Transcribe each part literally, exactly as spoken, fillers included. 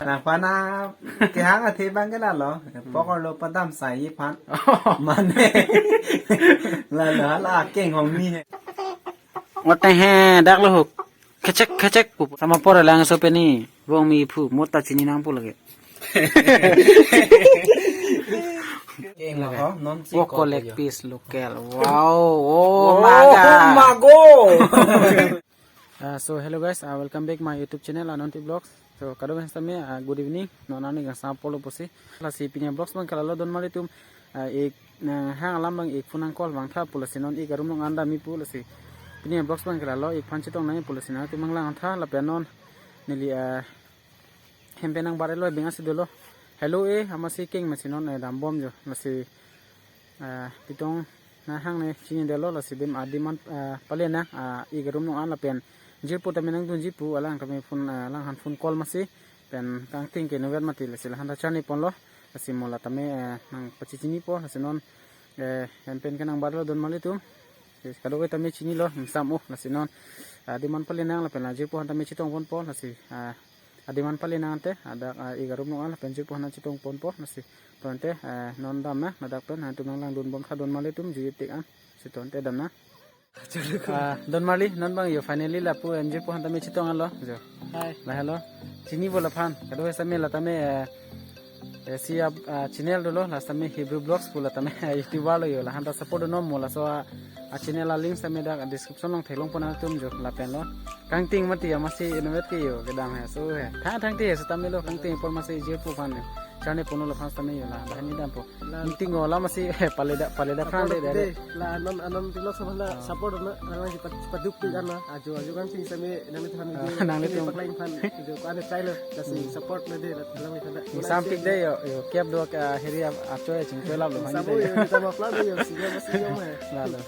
Nangphan a kehang athe abang ke lalo. Pokorlo padam sai aphan. Mane. Lalo hala keng hong ni he. Ngote he, dak lo huk. Kechek, kechek pu. Sama pore lang so peni. Bong mi phu, mota chini nang pu lagi. Keng lo ho, non si Woko ko leg yo. Piece local. Wow, oh, Oh, maga. Mago. Uh, so hello guys, uh, welcome back my YouTube channel Ananti Vlogs. So kadokave sitame, uh, good evening. Non arni kangsam apotlo pusi. Lasi pini vlogs abang ke lalo donmarli atum, uh, ik, uh, hang alam abang ik phone nang call abang tha pu lasi non ik arum along an damji pu lasi. Pini vlogs abang ke lalo ik aphan chetong nangji pu lasi nangtum nanglang tha lapen non neli, uh, hem pen nang bar-etlo, beng asi dolo. Hello e, amatsi keng masi non, eh, dambom jo. Lasi, eh, pitong nang hang ne chinidetlo, lasi adim, adim an, eh, pale nang, ah, ik arum along an lapen jirpo tame nangdunji pu alang tame phone, eh, alang aphan phone call masi pen kangting ke inutvet mati lasi lahanta charni ponlo, lasi mo la tame, eh, nang pachechinipo, lasi non, eh, hem pen ke nang bar-etlo donmarli atum. Kadokave tame chinilo, ingsam o, lasi non, ah, adim an pale nang lapen la jirpo aphan tame chetong ponpo, lasi, ah, adim an pale nang ante, ah, dak, ah, ik arum along an lapen jirpo aphan chetong ponpo, lasi. To ante, ah, non dam nang, ladak pen, ah, nangtum nanglang dunbom tha donmarli atum, juji tik an, si to ante dam nang. Ah, donmarli, non abang yo finally lapu, eh, jirpo aphan tame chetong anlo, jo. Hai. Lahelo. Chinipo laphan, kadokave sitame la tame, eh, eh, si ap, ah, channel dolo, la sitame Hebrew Vlogs pu la tame, eh, YouTuber lo yo, lahanta support donon mo laso a, a channel a link sitame dak description along theklong pon nangtum jo, lapen lo. Kangting mati amatsi inutvet ke yo, kedam he, so he. Thang thangte he, sitame lo, kangting apor amatsi jirpo aphan he. Charni ponlo laphan sitame yo, la, banghini dampo. La- Kangting o la amatsi, eh, pale dak, pale dak aphan de, Support de. De, la anon, anon tilo sama la Ah. Support na, anon si pat-, paduk tu kan na, ajo, ajo kangting sitame, nanglitum Ah, nanglitum. Paklangphan, itu kan try lo, kasi Hmm. Support na de, la, nanglitum na. Ingsam pik de yo, yo, kep do ka heri ap, acho ya chingkoi lap lo, Ingsam banghini de. Yo, kita mapla de yo, siga masih yo mah. Lalo.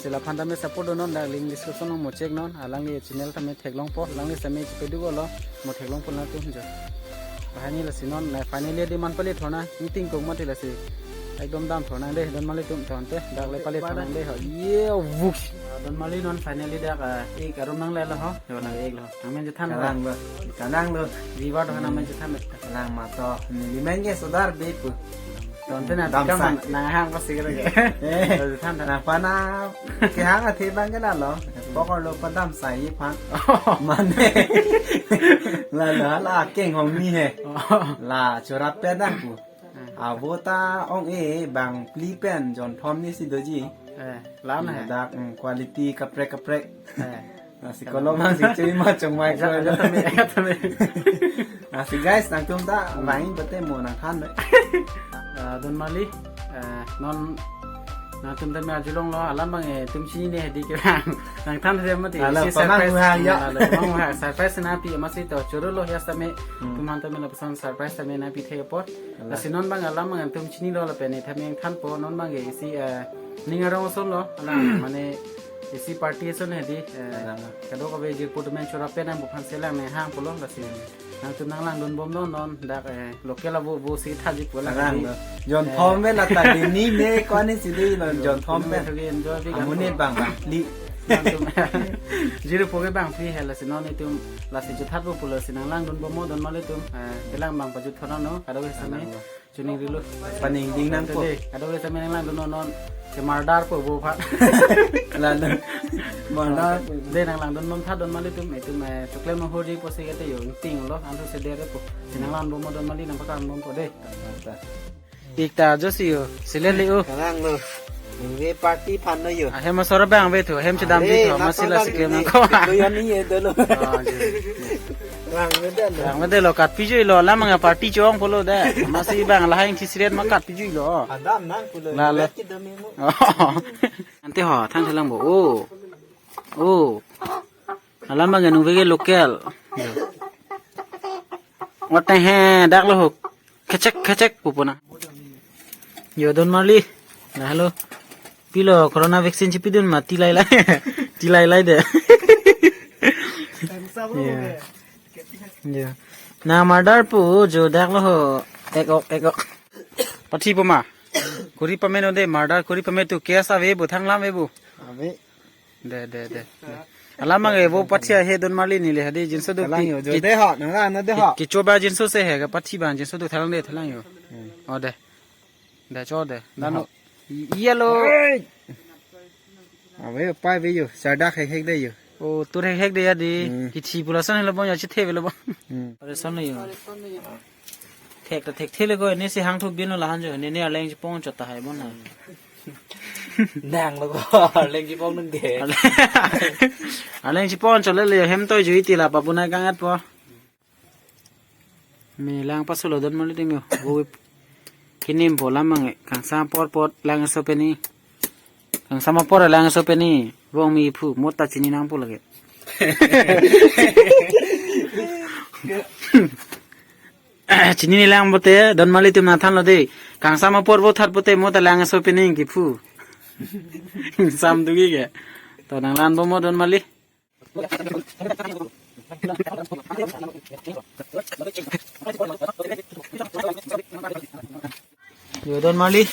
Si laphan tame support donon dak link description along mo check non, alangli channel tame theklongpo, alangli sitame chepaduk-olo, mo theklong pon nangtum jo. Banghini lasi non, na finally adim an pale thor nang, ingting kong mati lasi. Ekdom dam thor nang de, donmarli atum to ante, dak le pale thor nang de ho. Ye, wush. Donmarli non finally dak, ah, ik arum nanglelo ho, yo nang-iklo. Nang men chethan lo. Kalang lo. Kalang lo. Viewer to nang men chethan lo. Kalang ma to. Neli men ke sodar be pu. To ante na Dam tikam sai. Nang hang pasi kere ke. Eh. To chethan ta. Nangphan a kehang athe abang ke lalo. Pokorlo padam sai aphan. Mane. Lalo hala keng hong ni he. La chorap pe dang pu. Avo ta ong-e bangphli pen jonthom ni si doji. Eh, lam he. Dak, mm, quality kaprek kaprek. Eh. Nasi kolom nang si chui ma chongmai Ajak, koi ajak lo. Tame, ajak tame. Nasi guys, nangtum ta Hmm. Lain bete mo nangthan be. Ah, donmarli, eh, non nangtum tame arjulonglo, alam abang, eh, tum chinine hedi ke bang. Nangthan de mati, Alam isi pamang surprise. Muha ya. Alam pamang muha, surprise nangpi amatsi to choro lo ya sitame. Hmm. Tum han tame lapuson surprise tame nangpi thek apot. Alah. Lasi non abang alam abang tum chinilo lapen ne tame nangthanpo non abang ke isi, eh, ning arong ason lo, alang, mane isi party ason hedi, eh, Alang. Kadokave jirpo tame chorap pe nang buphan selang ne hang pulo lasi. Nangtum nanglang dunbomlo non dak, eh, local avo vo si thaji pu alang Alang hedi. Lo. Jonthom Eh. Pen ata dini ne kwani si de non Yo, jonthom pen. Enjoy bi Amonit kan. Bang bangphli. Nangtum jirpo ke bangphli he lasi non itum lasi juthat pu pulo si nanglang dunbomlo donmarli atum. Eh, kelang abang pajut thor nang non, kadokave sitame. Alang lo. Chuning rilo. Paning ding nangpo. Kadokave sitame nanglang dun non non. Ke mardar po bo pha. Lalo. Mardar po. De nanglang dun non tha donmarli atum, itum, eh, choklem no hori po si kete yo, ingting lo, antu seder po. Si nanglang bomlo donmarli nangpaklang bompo de. Mata. Ik ta jo si yo, silen le o. Kalang lo. Ningve party aphan lo yo. Ahem asor abang ave thu, ahem chedam Are, di thu, amatsi la nangpaklang siklem ni. Nangkok. Lo yo ni ye dolo. Ah, ji. Rang mede lo. Rang mede lo, kat pijui lo, alam abang party chong pulo de. Amatsi abang lahai si siren ma kat pijui lo. Adam nang pulo. Lalo. Beti demi mu. Oh. Ante ho, thang thelang bo. Oh. Oh. Alam abang nungve ke local. Yo. Ngote he, dak lo huk. Kechek, kechek, pupo na. Yo, donmarli. Lahelo. Pilo, corona vaccine chipidun ma, tilai lai. Tilai lai de. Yo. Yo. Na mardar pu, jo dak lo ho. Ek ok, ek ok. Pathipo ma. Kori pameno de, mardar kori pame thu, case ave bo, thang lam ave bo. Ave. De, de, de, de. Alam mang e vo pathi ahe Don Marli neli hadi jinso do. Thalang yo, jo ki-, de ho, nang la na de ho. Ki-, kecho ba jinso se he, kapathi ba jinso do thalang de, thalang yo. Hmm. O de. De cho de. Dano. Ho. Yellow. Hey! Ave pai ve yo, sardak hek hek de yo. O, tur hek hek de ya di. Hmm. Kithi pula son helo bon ya chithe velo bon. Hmm. Are son yo. Thek ta thek thele ko, ne si hang thu bin lo lahan jo, ne ne arleng chipong chot ta hai bon na. Nang lo ko, arleng chipong nang de. Arleng chipong chot le le hem toi jui ti la pa bunai kangat po. Me lang paso lo Don Marli atum yo. Vo kinim po lam mang e. Kangsam apor apor lang so peni. Kangsam apor lang so peni. Vong mi phu mota chini nang po lage. Chinine lang pote Don Marli atum nangthan lo de. Kangsam apor vo thar pote mota lang so peni kiphu. Sam dugi ke. To nang lan po mo Don Marli. Yo Don Marli.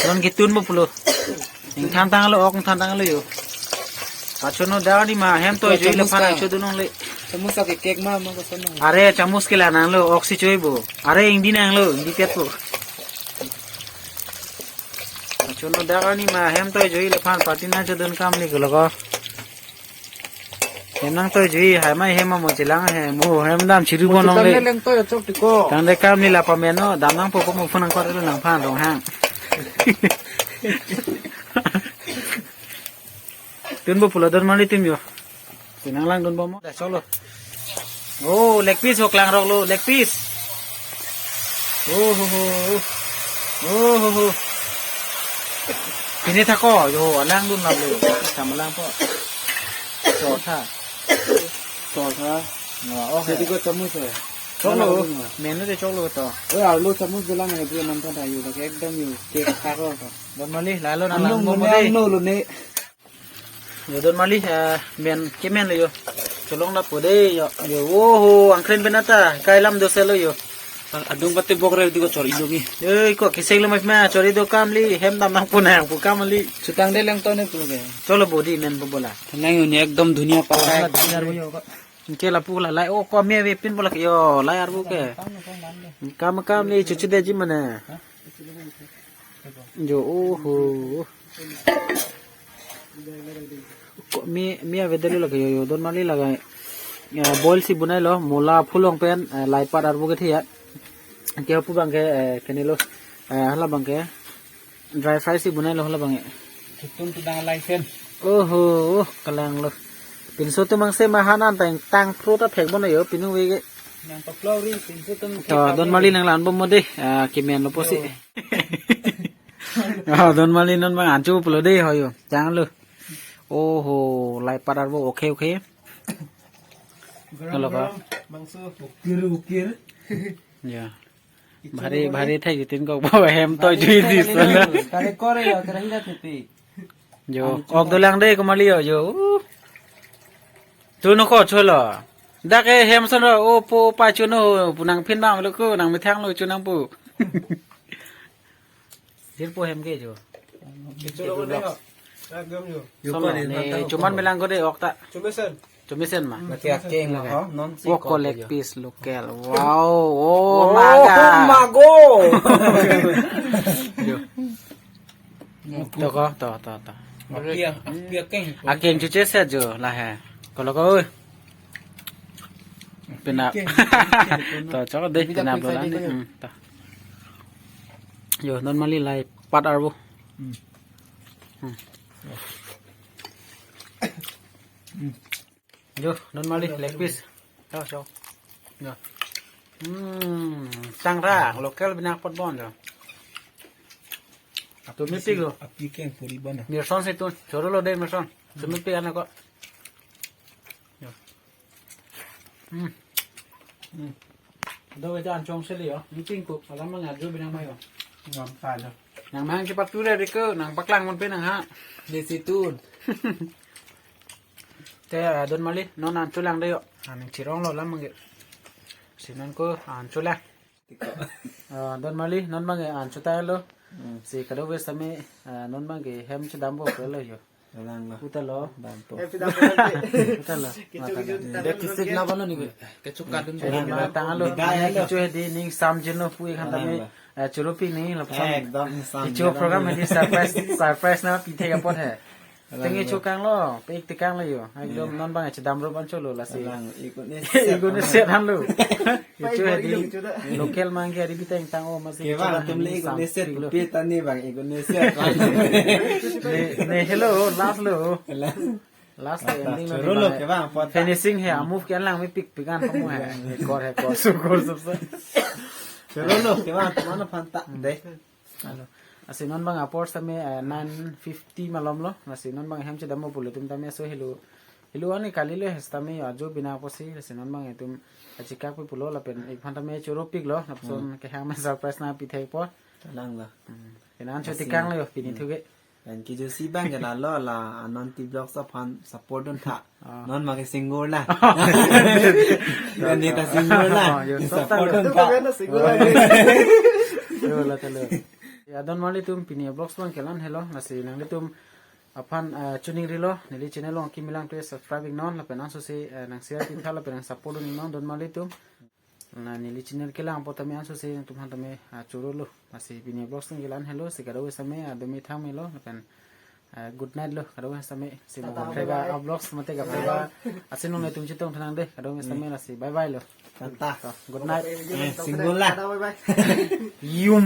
Don kitun po pulo. Ingthan tanglo, ok ingthan tanglo yo. Pachono dak ni ma hem toi jui le phan cho dunong le. Chamus ke kek ma ma ko sono. Are chamus ke la nanglo, ok si choi bo. Are ingdi nanglo, ingdi tet po. Pachono dak ni ma hem toi jui le phan party nang cho dun kam ni ko lo ko. Hem nang toi jui, hai mai hem mo chelang he, mo hem dam chiru bon nong le. Leng toi chok tiko. Tang de kam ni la pameno, dam nang po po mo phone nang kor le nang phan rong hang. Tun po pulo Don Marli atum yo. Sinang lang dun po mo. Da solo. Oh, leg piece ho klang rok lo, leg piece. Oh ho ho. Oh ho ho. Pine thako, yo, alang dun nap lo. Sama lang po. Chotha. Chotha. Oh, jadi ko chamus hai. Choklo. Menu de choklo to. Eh, arlo chamus bilang hai, bro, nam ta yo, ekdom yo, kek thako to. Don Marli, lalo na lang mo de. Ano, ano lo ne. Yo Don Marli, eh, men, kemen lo yo. Cholong lapu de yo. Yo, oho, angkren penata, kailam do selo yo. Adung pati bok re di ko chor idungi. Yo, ko kiseng lo mas ma, chor ido kam li, hem dam nang punang pu kam li. Chutang de leng to ne pu ke. Cholo bodi men bo bola. Thalang yo ne ekdom dhuniya pa. Dhuniya bo yo ko. Ke lapu la lai, oh, ko me ve pin bola ke yo, lai arbu ke. Kam kam li chuchu de ji mane. Jo, oho. Ko mi, mi avedelo lake yo, yo, Don Marli lake. Ya, boil si bunai lo, mula phulong pen, eh, laipat arbu kethe ya. Ke pu bang ke, eh, kenelo, eh, hala bang ke. Dry fry si bunai lo, hala bang ke. Chutum tu dang lai sen. Oho, oh, kalang lo. Pinso tu mang se mahanan tang, tang pro ta thek bono yo, pinu ve ke. Nang paplori, pinso tu mang. To, Don Marli nang lan bom mo de, ah, kimen lo po si. Yo. Ah, Don Marli non bang anchu pulo de ho yo. Chang lo. Oho, laipat arbu, okay, okay. Garam, halo ka? Garam, mangso. Ukir, ukir. Ya. Bhari, bhari thai jitin ko bo hem to jui di sana. Kare kore yo, kare hira thepi. Jo, ok dolang de ko Marli yo, jo. Uh. Tu no ko cholo. Dak e hem sono, o po pa chuno, pu nang phin bang lo ko, nang methang lo chunang pu. Jirpo hem ke jo. Chulo ko de ho. Ekdom jo. Yo ko de, ne, chuman bilang ko de ok ta. Chumesen. Chumesen ma. Mati akeng lo ho, non si. Wok ko leg piece local. Wow, oh, oh, maga. Mago. Jo. To ko, to, to, to. Api, api akeng. Akeng chuche se jo la he. Ko lo ko, oi. Pina. Akeng. To, chok de, pina bola ni. Hmm, to. Yo, Don Marli laipat arbu. Hmm. Hmm. Yo, Don Marli, leg piece. Yo, yo. Yo. Hmm, sangra, local binak pot bon yo. Tumipik lo. Api keng puri bon. Mirson si tu, choro lo de mirson. Tumipik anak ko. Yo. Hmm. Hmm. Do ita anchong seli yo. Meeting ko, alam mang arju binak mayo. Ngam ta jo. Nang mang cepat tu de ko, nang paklang mon pe nang ha. Di situ. Te, ah, Don Marli, non ancho lang de yo. Aning chirong lo lam mangge. Si non ko ancho lang. Ah, Don Marli, non mangge ancho ta lo. Hmm. Si kado ves tame, ah, non mangge hem chedam bo ke lo yo. Kalang lo. Puta lo. Bang po. Eh, pida pida. Puta lo. Kita Mata kita lo. Dia kisik na bano ni. Kecukadun. Jadi mana tanglo. Bidaya lo. Kecho di ning samjin lo pu ikan tami. Kalang lo. Eh, choropi ni lapsan. Ekdom sam Kecho jalan program lo. Di surprise, surprise na pithe apot he. Kalang Tengi lo. Chokang lo, pik tikang lo yo. Ekdom Iya. Non bang chedam ro ban cholo lasi. Kalang, ikut ni Ikut ni set. Set han lo. Pai Kecho bor di idung chuda. Local mang ke di biteng tang o masi Kevang kecho atum le ni ikut ni set samjin lo. Pi tani bang ikut ni set. Ne, ne hello, last lo. Kalang. Last Kata ending lo choro ni lo bang. Kevang, pota. Finishing he, a move ke lang me pik pikan kamu he. He kor he kor, su kor su su. Choro lo, kevang, mana phanta, deh. Alo. Lasi non bang apor sitame, eh, nine fifty malom lo. Lasi non bang hem chedam pulo tum tame so helo. Helo ani kali le sitame ajo bina apotsi. Lasi non bang itum achikak pi pulo lapen ik phan tame choro pik lo. Lapson Hmm. Kehang me surprise na pithe po. Kalang lo. Hmm. Kenan Lasi choti kang lo yo pini Hmm. Thuke. Dan kejo si bang ke lalo la anon T Vlogs aphan support dun tha. Ah. Non make single la. Dan neta single la. Oh, yo, Support sota dun Itu tha. Kan single lagi. Yo, la talo. Ya, don mali tum pini vlogs bang kelan helo. Lasi nanglitum aphan, eh, tuning rilo. Neli channel long kimi lang tu subscribe non lapen anso si, eh, nang share ti tha lapen nang support dun non don mali tum. Na neli channel kelang po tame anso si tum han tame, ah, choro lo. Lasi pini vlogs tum kelan helo. Si kado sitame, ah, dumi thang me lo. Lapen, eh, good night lo. Kado sitame. Si mo Tata, kaprek bye bye. Vlogs mate kaprek. Bye. Asin nung netum chitong thanang deh. Kado sitame Hmm. Lasi. Bye bye lo. Tata. So, good night. Eh, single la. Tata, bye bye. Yum.